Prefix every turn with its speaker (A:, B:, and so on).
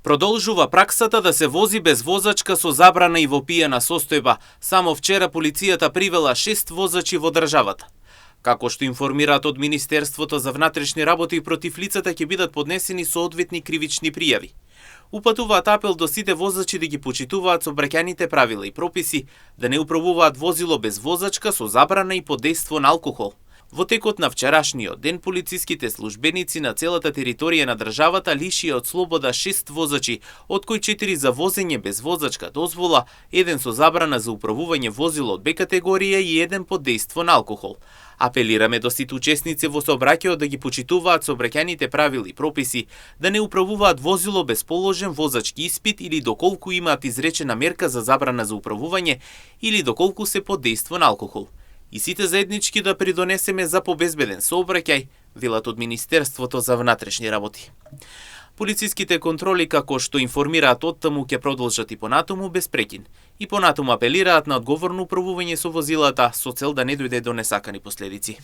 A: Продолжува праксата да се вози без возачка со забрана и во пиена состојба. Само вчера полицијата привела 6 возачи во државата. Како што информираат од Министерството за внатрешни работи, против лицата ќе бидат поднесени соодветни кривични пријави. Упатуваат апел до сите возачи да ги почитуваат сообраќајните правила и прописи, да не управуваат возило без возачка со забрана и под дејство на алкохол. Во текот на вчерашниот ден, полициските службеници на целата територија на државата лишија од слобода 6 возачи, од кои 4 за возење без возачка дозвола, 1 со забрана за управување возило од Б категорија и 1 под дејство на алкохол. Апелираме до сите учесници во сообраќајот да ги почитуваат сообраќајните правила и прописи, да не управуваат возило без положен возачки испит или доколку имаат изречена мерка за забрана за управување или доколку се под дејство на алкохол. И сите заеднички да придонесеме за побезбеден сообраќај, велат од Министерството за внатрешни работи. Полициските контроли, како што информираат оттаму, ќе продолжат и понатаму без прекин. И понатаму апелираат на одговорно управување со возилата со цел да не дојде до несакани последици.